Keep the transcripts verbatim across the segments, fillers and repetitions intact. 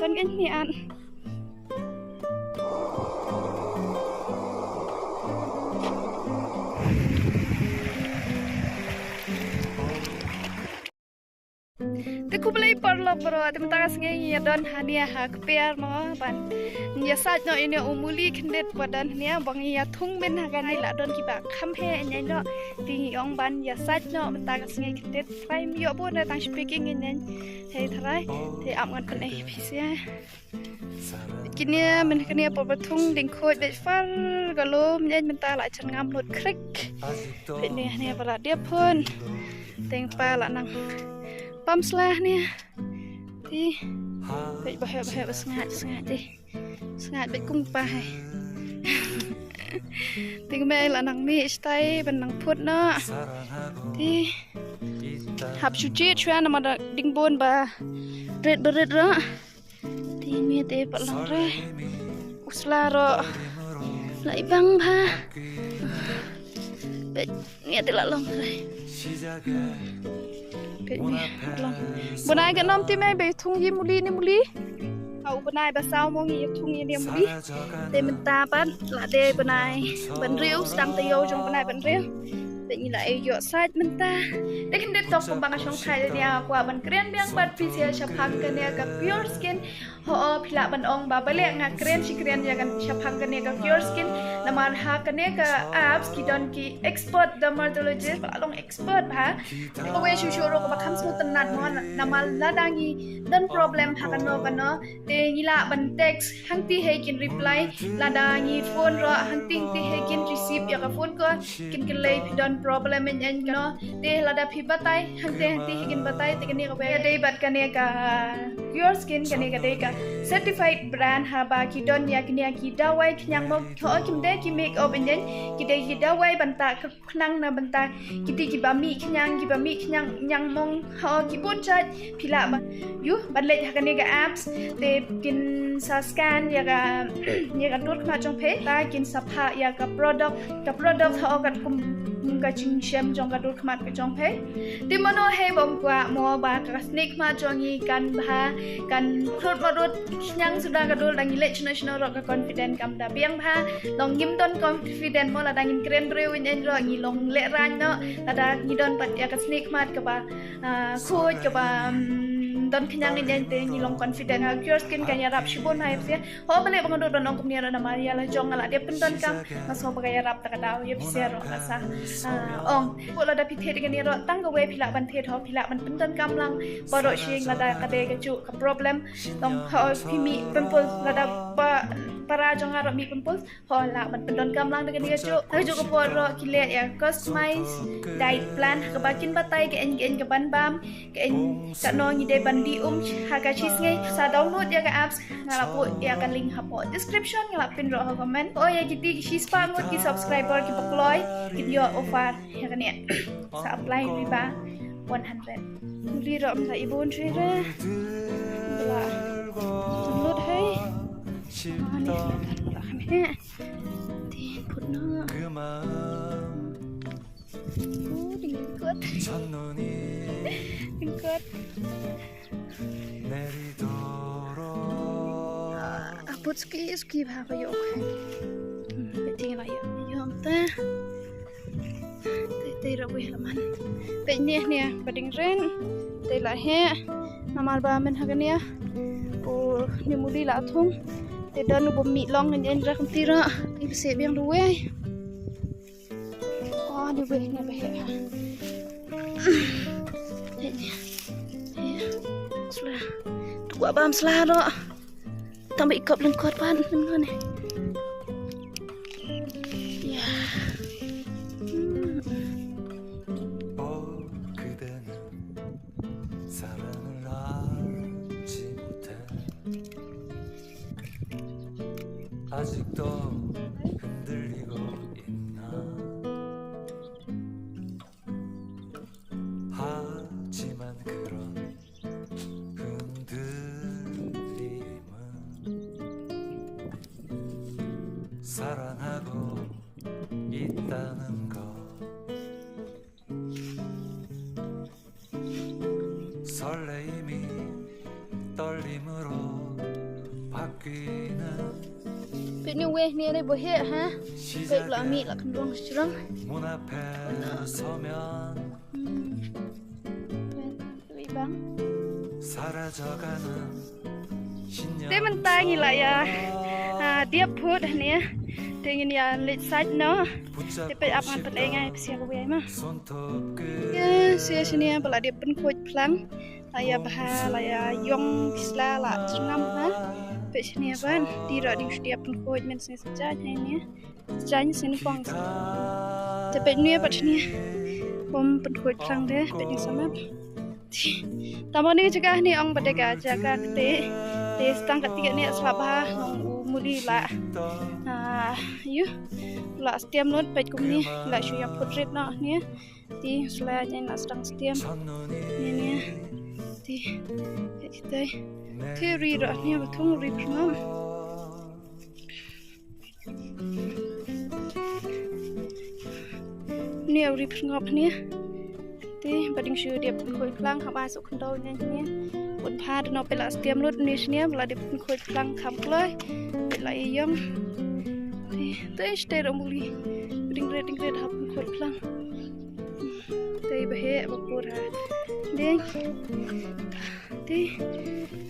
Ngan ni an. Te khublei paralok baroh, te mynta ka sngi ngi ïa don hangne ha kper mo ban ïa sait noh ïa une u muli khyndiat ba don hangne ba ngi ïa thung mynta ha kane, la don kiba kham heh ïa noh. Te ngi ong ban ïa sait noh mynta ka sngi khyndiat, trai ym ïoh bun re, tang shi packing ïa noh. Hei trai, te ap ngan pyneh ïa phi sha. Kine mynta kane por ba thung dang khuid bad far ka lum, ïa mynta la jan ngam lut krik. Bad ne ne ba la dep hun. Teng pa la nang pam sla ne. Ti. Bad ba heh ba heh ba sngat sngat ti. Sngat bad kum pa hai. Teng me la nang mih stai ban nang phut noh. Ti. Hap shu jied shuwa namar da dang bun ba rit ba rit ruh. Te ngi te pat long re. U sla ruh la i bang bha. Peit ngi te la long re. Peit ngi pat long. Bnai ka nom te me ba thung ïa muli ne muli. Au bnai ba saw mo ngi ïa thung ïa ne muli. Te mynta pat la dei bnai ba hynriew, sdang taïew jong bnai ba hynriew. Peit ngi la ïoh sait mynta. Te khyndiat tok kumba nga shong thait ïa kwah ban kren biang bad phi sha shaphang kane ka Pure Skin. Ho, phi lah ban ong ba balei nga kren shi kren ïa kan shaphang kane ka Pure Skin. Namar ha kane ka apps ki don ki expert dermatologist, ba long expert bha. Kawei shuh shuh ruh kaba kham sngewtynnat mo, namar lada ngi don problem ha kano kano te ngi lah ban text hangtei hi kin reply, lada ngi phone ruh hangtei hangtei hi kin receive ïa ka phone call, kin kylli phi don problem ïa ïa kano. Te lada phi batai hangtei hangtei hi kin batai. Te kane kawei ka dei bad kane ka Pure Skin, kane ka dei ka certified brand haba ki don ïa kine ki dawai khñiang mo. Ho, kim dei ki make up ïa ïa, ki dei ki dawai ban tah ka khnang na bynta kiti kiba mih khñiang, kiba mih khñiang ñiang mong. Ho, ki bun jait. Phi lah ban ïoh ban leit ha kane ka apps te kin sa scan ïa ka ïa ka dur khmat jong phi, te kin sa phah ïa ka product, ka product ho katkum ka jingshem jong ka dur khmat ka jong phi. Te mano hi bym kwah mo ba ka snieh khmat jong ngi kan bha, kan khlud marut khñiang suda ka dur, da ngi leit shano shano ruh ka confident kam da biang bha. Long ngim don confident mo, lada ngin kren briew ïa ïa ruh ngi long lehraiñ noh, lada ngi don pat ïa ka snieh khmat kaba ah, khuid kaba, mm, don khñiang ïa ïa te ngi long confident. Ah, Pure Skin kan ïarap shibun ha ïa phi. Ho, balei ba nga dut ban ong kumne ruh namar ïa la jong nga la dep pyndonkam, nga sngew ba ka ïarap ta ka daw ïa phi ruh la sa. Ah, ong, ko lada phi thied kane ruh tang kawei phi lah ban thied ho, phi lah ban pyndonkam lang baroh shi ïing lada ka dei kajuh ka problem. Long ho phi mih pimple lada ba para jong nga ruh mih pimple. Ho lah ban pyndonkam lang da kane kajuh. Kajuh ka por ruh ki leh ïa customize diet plan ha kaba kin batai kaei kaei kaban bam, kaei katno ngi dei ban dih um ha ka shi sngi. Sa download ïa ka apps, nga la buh ïa ka link hapoh description, nga la pin ruh ha comment. Oh ïa kiti ki shispah ngut ki subscriber kiba kloi kin ïoh offer ïa kane. Sa apply riba one hundred. Muli ruh mynta i bun shuh re. Ba la download hi. Ani la kane. Tin put na. Oh, ding kot. Ding kot. Ah, put suki suki bha ba ïoh. Hmm, beting la ïoh. Ïoh te. Te te ruh wei la man. Peit ne ne ba ding ren. Te la heh. Namar ba men ha kane. Oh, ne muli la thung. Te don u bym mih long ne ne ra kumti ruh. Te ba seh biang duwei. Oh, duwei ne ba heh. Heh ne. Heh. Sla. Tu kwah bam sla ruh. Tang ba i kop lyngkot pat mynno ne. Ïa. Hmm. Eh, ni ni bohe ha. Peit la mi la kendong sejrong. Hmm. Peit bang. Te mynta ngi la ïa, ah, dep phut hangne. Te ngin ïa leit sait noh. Te peit ap ngan pyni ngai pisa ka wei ma. Ïa, sia sini ba la dep pynkhuid phlang. La ïa bha, la ïa ïong ki sla la jingam ha. Peit sini ban, te ruh dang shu dep pynkhuid, men sini sa jaiñ hangne. Jaiñ sini pang. Te peit ne pat sini. Bym pynkhuid phlang de, peit ne sa mat. Tang ba ne jaka ne ong ba dei ka jaka kti. Te tang kti ne slap bha, ong u muli la. Ah, ïu. La stem lut peit kumne, la shu ïa phut rit noh ne. Te sla ïa la sdang stem. Ne ne. Te, te, te. Te ri ruh ne ba thung ri pyrngom. Ni ri pyrngom ne. Te ba dang shu dep pynkhuid phlang haba suk khyndew ne ne. Bun pha dano pela stem lut ne sne ba la dep pynkhuid phlang kham kloi. Pela ïong. Te, te sdei ruh muli. Ding rit ding rit hap pynkhuid phlang. Te ba heh ba pur ha. Ding. Te,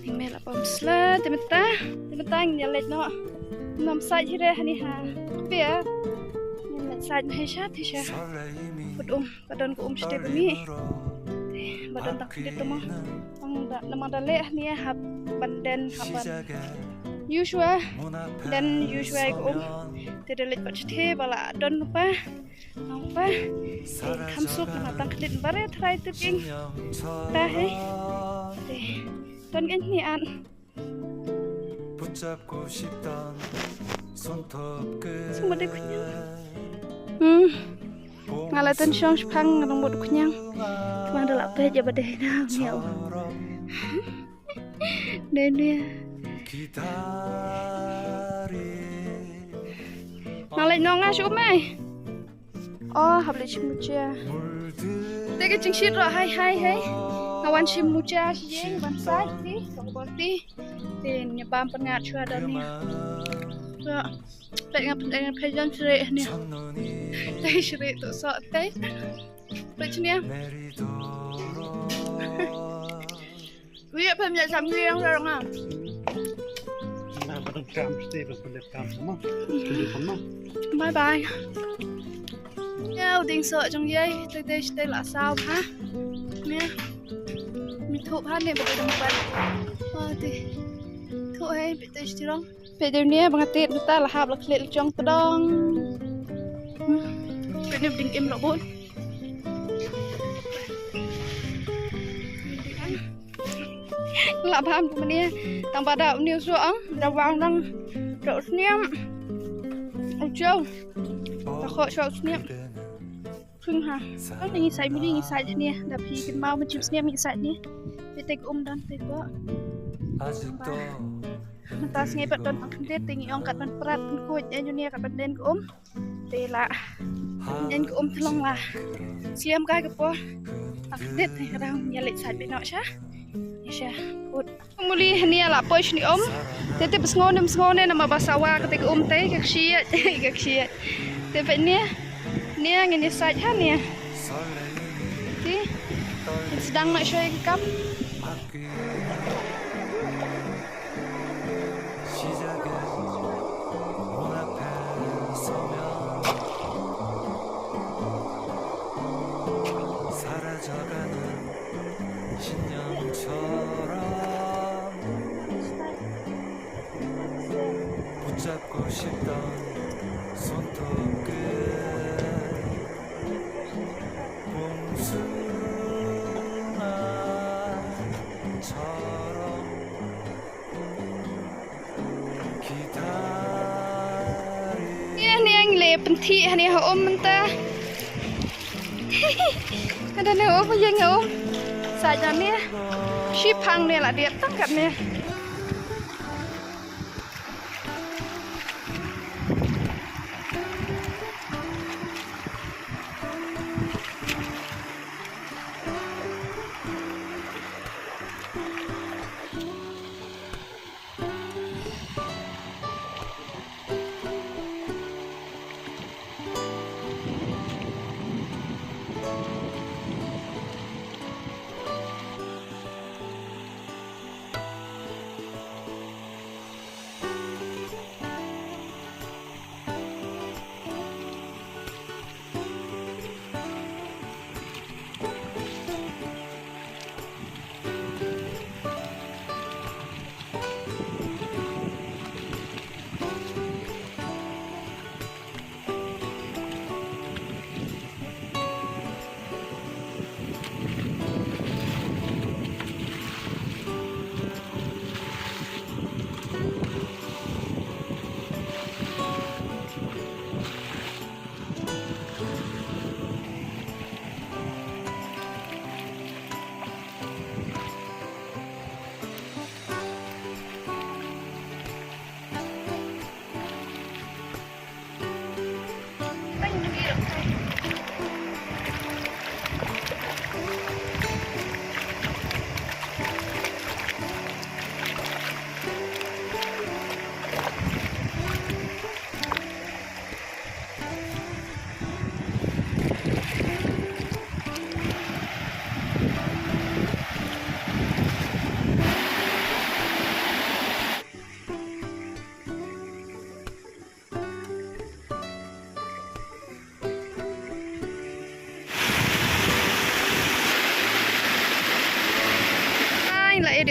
ding me la pom sla, te mynta, te mynta ngin ïa leit noh. Ngam sait hi re hani ha. Pia. Ngin leit sait noh hi sha, te sha. Put um, ba don ka um sha te ba mi. Te, ba don tang khyndiat te mo. Ong da, namar da leh hani hap ban den, hap ban. Usual, den usual ka um. Te da leit pat sha te ba la don pa. Nong pa. Kham suk na tang kdit bare trai tu king. Ta he. Te. Ton ken ni an. Sum ba dei khñiang. Hmm. Nga la ton shong shpang nga dang bot khñiang. Kma da la peit ïa ba dei na miau. Dei ne. Nga leit nong nga shu mai. Oh, hap leit shim mucha. Te ka jingshit ruh hai hai hai. Nga wan shim mucha shi jing ban sai ti ka bor ti. Te nya bam pyngat shwa da ni. Ruh. Te nga pyngat nga pyngat shri ni. Te shri tu so te. Pyngat ni. Wi, phem ïa sam wi yang rong ah. Ba dang kam stay ba pynlep kam sama. Pynlep kam ma. Bye bye. Ïa u ding soh jong ïai, te te stay la saw ha. Ïa. Mi thuh ha ne ba dang ban. Wa te. Thuh hai, peit te stay rong. Peit dei ne ba nga tied mynta la hap la khlieh la jong tdong. Hmm. Peit ne ba ding im la bun. La bam kumne tang ba da u niu suh ang da wang dang da u sniam. U chau. Da khoh shuwa u sniam. Khring ha. Kan ngi sai mini ngi sai ne da phi kin mau ma chim sniam ngi sai ne. Phi tek um dan phi ko. Mynta sngi pat don tang khyndiat te ngi ong kat ban prat ban khuid ïa ñu ne kat ban den ka um. Te la. Ïa ka um thlong la. Sliam kai ka por. Tang khyndiat te ka dang ïa leit sait beit noh sha. Ïa sha. Kut. Muli hania la poi shni um. Te te bsngo ne bsngo ne namar ba sawa ka te ka um te ka kshiat ka kshiat. Te peit ne. Ne ngin ïa sait ha ne. Te. Ngin sdang noh shuwa ïa ka kam. Ïa ne ngi leh pynthih hane ha um mynta. Hada ne um ïa nga um. Sa jan ne. Shi phang ne la dep tang kat ne.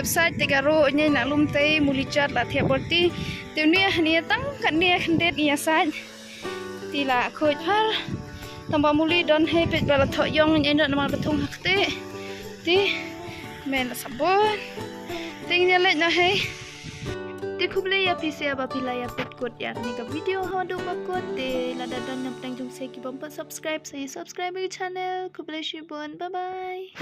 Sait te ka ro nya na lum te muli chat la thiap bor ti. Te nia nia tang kat nia khandet nia sait. Ti la khoj phar. Tang ba muli don hei pet ba la thok yong nya ndo na ma ba thung hak te. Ti men la sabon. Ting nia lek na hei. Te khublei ïa phi se ba phi la ïa peit kut ïa kane ka video ha duh ba kut te lada don na pdeng jong se ki bym pat subscribe se subscribe ïa channel. Khublei shibun. Bye bye.